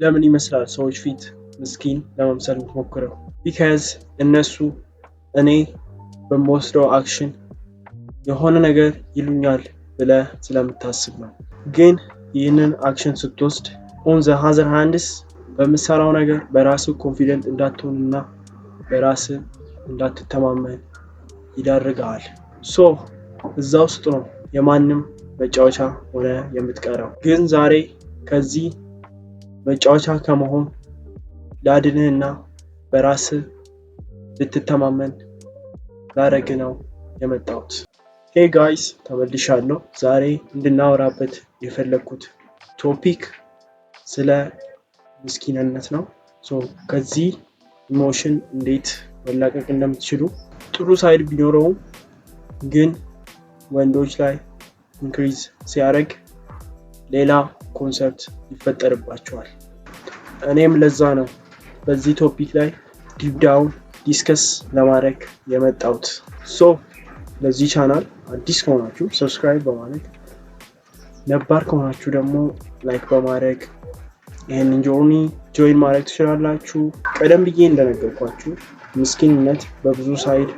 ለምን ይመስላል ሰዎች ፊት ምስኪን ለመምሰል የምትሞክረው? Because እነሱ እኔ በምወስደው action የሆነ ነገር ይሉኛል ብለህ ስለምታስብ ነው። ግን ይህንን action ስትወስድ on the other hands በምትሰራው ነገር በራስህ confident እንዳትሆንና በራስህ እንዳትተማመን ይዳርግሃል። So እዛ ውስጥ ነው የማንም መጫወቻ ሆነህ የምትቀረው። ግን ዛሬ ከዚህ መጫወቻ ከመሆን ላድንህና በራስህ ልትተማመን ላረግ ነው የመጣሁት። Hey guys፣ ተመልሻለሁ። ዛሬ እንድናወራበት የፈለግኩት topic ስለ ምስኪንነት ነው። ከዚህ emotion እንዴት መላቀቅ እንደምትችሉ። ጥሩ side ቢኖረውም ግን ወንዶች ላይ increase ሲያደርግ ሌላ concept ይፈጠርባቸዋል። እኔም ለዛ ነው በዚህ topic ላይ deep down discuss ለማድረግ የመጣሁት። So ለዚህ ቻናል አዲስ ከሆናችሁ subscribe በማድረግ፣ ነባር ከሆናችሁ ደግሞ like በማድረግ ይህንን journey join ማድረግ ትችላላችሁ። ቀደም ብዬ እንደነገርኳችሁ ምስኪንነት በብዙ side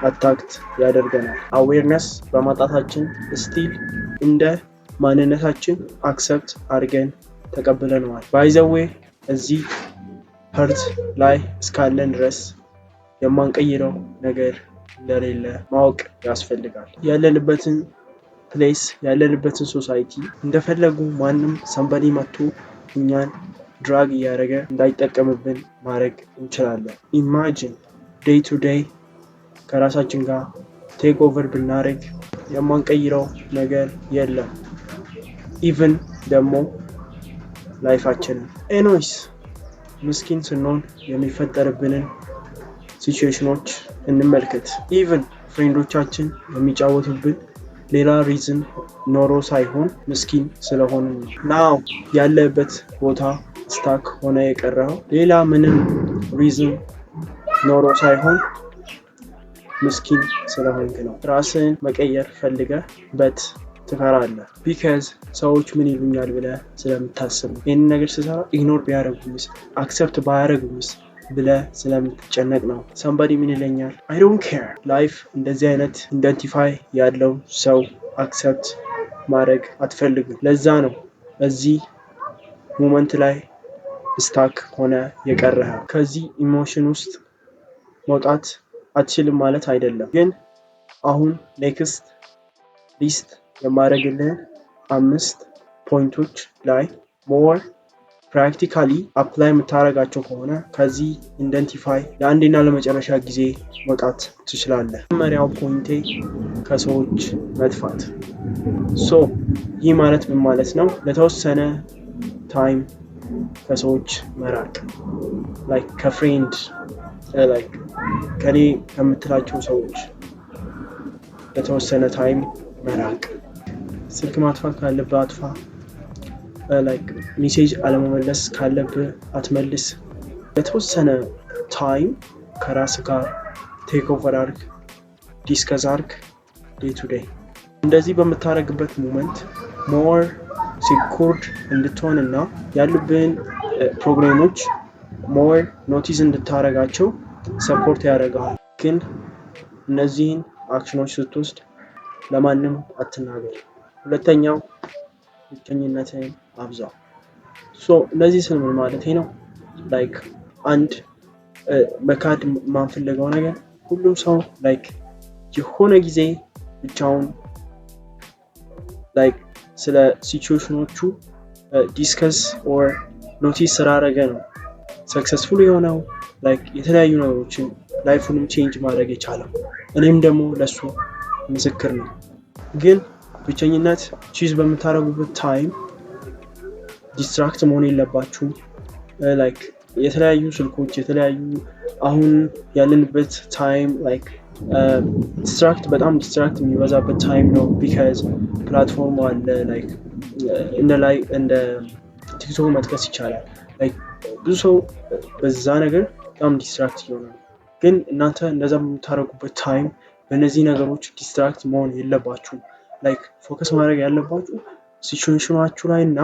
attack ያደርገናል። Awareness በማጣታችን still እንደ ማንነታችን accept አድርገን ተቀብለነዋል። By the way፣ እዚህ earth ላይ እስካለን ድረስ የማንቀይረው ነገር እንደሌለ ማወቅ ያስፈልጋል። ያለንበትን place፣ ያለንበትን society እንደፈለጉ ማንም somebody መጥቶ እኛን drag እያደረገ እንዳይጠቀምብን ማድረግ እንችላለን። Imagine day to day ከራሳችን ጋር take over ብናደርግ የማንቀይረው ነገር የለም። Even ደግሞ life ኣችንን። Anyways፣ ምስኪን ስንሆን የሚፈጠርብንን situation ኖች እንመልከት። Even friend ኦቻችን የሚጫወቱብን ሌላ reason ኖሮ ሳይሆን ምስኪን ስለሆንን ነው። Now ያለበት ቦታ stuck ሆነ የቀረው ሌላ ምንም reason ኖሮ ሳይሆን ምስኪን ስለሆንክ ነው። ራስህን መቀየር ፈልገህ but ትፈራለህ። Because ሰዎች ምን ይሉኛል ብለህ ስለምታስብ ነው። ይህንን ነገር ስሰራ ignore ቢያደርጉኝስ፣ accept ባያደርጉኝስ ብለህ ስለምትጨነቅ ነው። Somebody ምን ይለኛል፣ I don't care። Life እንደዚህ አይነት identify ያለው ሰው accept ማድረግ አትፈልግም። ለዛ ነው እዚህ moment ላይ stuck ሆነህ የቀረኸው። ከዚህ emotion ውስጥ መውጣት አትችልም ማለት አይደለም፣ ግን አሁን next list የማደርግልህን አምስት point ኦች ላይ more practically apply የምታደርጋቸው ከሆነ ከዚህ identify ለአንዴና ለመጨረሻ ጊዜ መውጣት ትችላለህ። መጀመሪያው point ኤ ከሰዎች መጥፋት። So ይህ ማለት ምን ማለት ነው? ለተወሰነ time ከሰዎች መራቅ፣ like ከ friend፣ like ከኔ ከምትላቸው ሰዎች ለተወሰነ time መራቅ። ስልክ ማጥፋት ካለብህ አጥፋ። Like message አለመመለስ ካለብህ አትመልስ። ለተወሰነ time ከራስ ጋር take over አርግ፣ discuss አርግ day to day። እንደዚህ በምታደርግበት moment more secured እንድትሆን እና ያሉብህን problem ኦች more notice እንድታደርጋቸው support ያደርግሃል። ግን እነዚህን action ኖች ስትወስድ ለማንም አትናገር። ሁለተኛው ብቸኝነትህን አብዛው። So እነዚህ ስል ምን ማለቴ ነው? Like አንድ መካድ የማንፈልገው ነገር ሁሉም ሰው like የሆነ ጊዜ ብቻውን like ስለ situation ኖቹ discuss or notice ስላደረገ ነው successful የሆነው፣ like የተለያዩ ነገሮችን life ኡንም change ማድረግ የቻለው። እኔም ደግሞ ለሱ ምስክር ነኝ። ግን ብቸኝነት choose በምታደርጉበት time distract መሆን የለባችሁም። Like የተለያዩ ስልኮች፣ የተለያዩ አሁን ያለንበት time like distract፣ በጣም distract የሚበዛበት time ነው። Because platform ኡ አለ፣ like እንደ ላይ እንደ ቲክቶክ መጥቀስ ይቻላል። Like ብዙ ሰው በዛ ነገር በጣም distract ይሆናል። ግን እናንተ እንደዛ በምታደርጉበት time በእነዚህ ነገሮች distract መሆን የለባችሁም። Like focus ማድረግ ያለባችሁ situation ናችሁ ላይ እና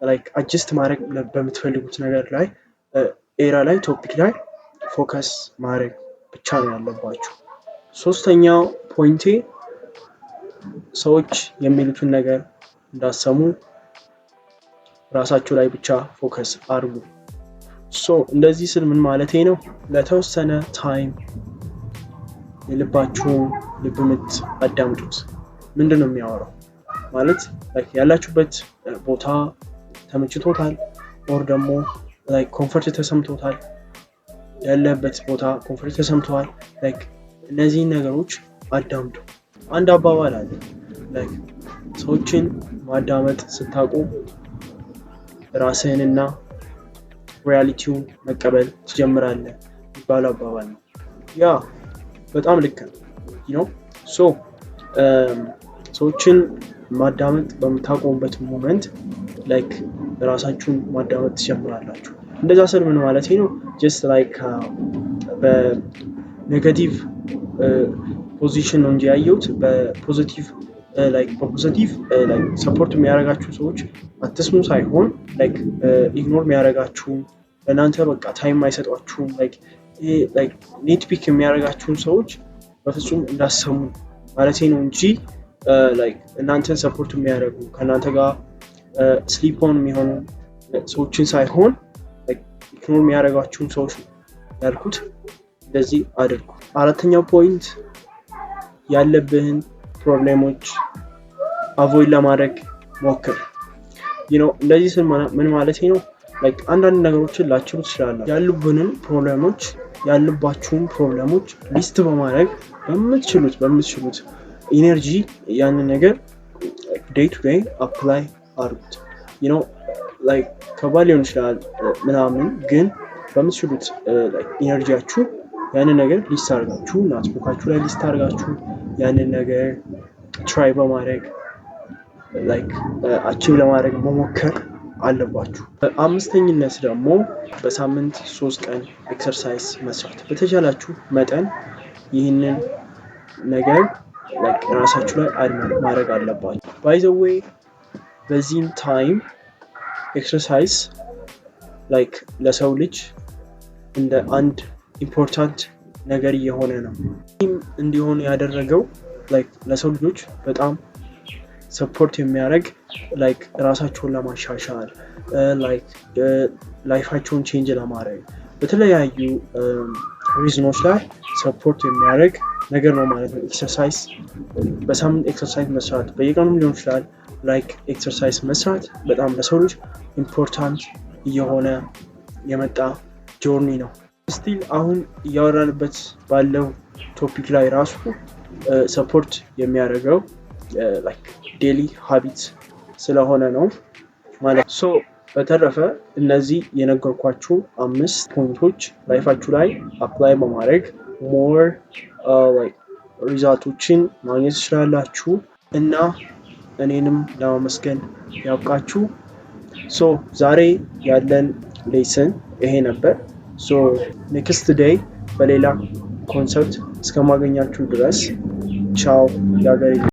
Like adjust ማድረግ በምትፈልጉት ነገር ላይ፣ area ላይ፣ topic ላይ focus ማድረግ ብቻ ነው ያለባችሁ። ሶስተኛው point ኤ ሰዎች የሚሉትን ነገር እንዳትሰሙ፣ ራሳችሁ ላይ ብቻ focus አድርጉ። So እንደዚህ ስል ምን ማለቴ ነው? ለተወሰነ time የልባችሁን ልብ ምት አዳምጡት። ምንድን ነው የሚያወራው? ማለት ያላችሁበት ቦታ ተመችቶታል or ደግሞ comfort ተሰምቶታል፣ ያለበት ቦታ comfort ተሰምተዋል። Like እነዚህን ነገሮች አዳምጡ። አንድ አባባል አለ፣ like ሰዎችን ማዳመጥ ስታቆም ራስህንና reality ውን መቀበል ትጀምራለህ የሚባለው አባባል ነው። Yeah፣ በጣም ልክ ነው። So ሰዎችን ማዳመጥ በምታቆሙበት moment like ራሳችሁን ማዳመጥ ትጀምራላችሁ። እንደዛ ስል ምን ማለት ነው? Just like በ negative position ነው እንጂ ያየሁት በ positive like በ positive like support የሚያደርጋችሁ ሰዎች አትስሙ ሳይሆን like ignore የሚያደርጋችሁን፣ ለእናንተ በቃ time አይሰጧችሁም፣ like like nitpick የሚያደርጋችሁን ሰዎች በፍጹም እንዳትሰሙ ማለቴ ነው እንጂ like እናንተን support የሚያደርጉ፣ ከእናንተ ጋር slip on የሚሆኑ ሰዎችን ሳይሆን ignore የሚያደርጓችሁን ሰዎች ነው ያልኩት። እንደዚህ አድርጉ። አራተኛው point ያለብህን problem ኦች avoid ለማድረግ ሞክር። እንደዚህ ስል ምን ማለት ነው? Like አንዳንድ ነገሮችን ላትችሉ ትችላላችሁ። ያሉብንን problem ኦች፣ ያሉባችሁን problem ኦች list በማድረግ በምትችሉት energy ያንን ነገር day to day apply አድርጉት። Like ከባድ ሊሆን ይችላል ምናምን፣ ግን በምትችሉት energy ያችሁ ያንን ነገር list አድርጋችሁ፣ notebook ኣችሁ ላይ list አድርጋችሁ ያንን ነገር try በማድረግ like achieve ለማድረግ መሞከር አለባችሁ። አምስተኝነት ደግሞ በሳምንት 3 ቀን exercise መስራት። በተቻላችሁ መጠን ይህንን ነገር ራሳችሁ ላይ add ማድረግ አለባችሁ። By the way፣ በዚህም time exercise like ለሰው ልጅ እንደ አንድ important ነገር እየሆነ ነው። ይህም እንዲሆን ያደረገው like ለሰው ልጆች በጣም support የሚያደርግ፣ like ራሳቸውን ለማሻሻል፣ like life ኣቸውን change ለማድረግ በተለያዩ reason ኦች ላይ support የሚያደርግ ነገር ነው ማለት ነው። Exercise፣ በሳምንት exercise መስራት፣ በየቀኑም ሊሆን ይችላል። Like exercise መስራት በጣም ለሰው ልጅ important እየሆነ የመጣ journey ነው። Still አሁን እያወራንበት ባለው topic ላይ ራሱ support የሚያደርገው daily habit ስለሆነ ነው ማለት። So በተረፈ እነዚህ የነገርኳችሁ አምስት point ኦች life ኣችሁ ላይ apply በማድረግ more result ኦችን ማግኘት ትችላላችሁ እና እኔንም ለማመስገን ያብቃችሁ። So ዛሬ ያለን lesson ይሄ ነበር። So next day በሌላ concept እስከማገኛችሁ ድረስ ቻው የሀገሬ።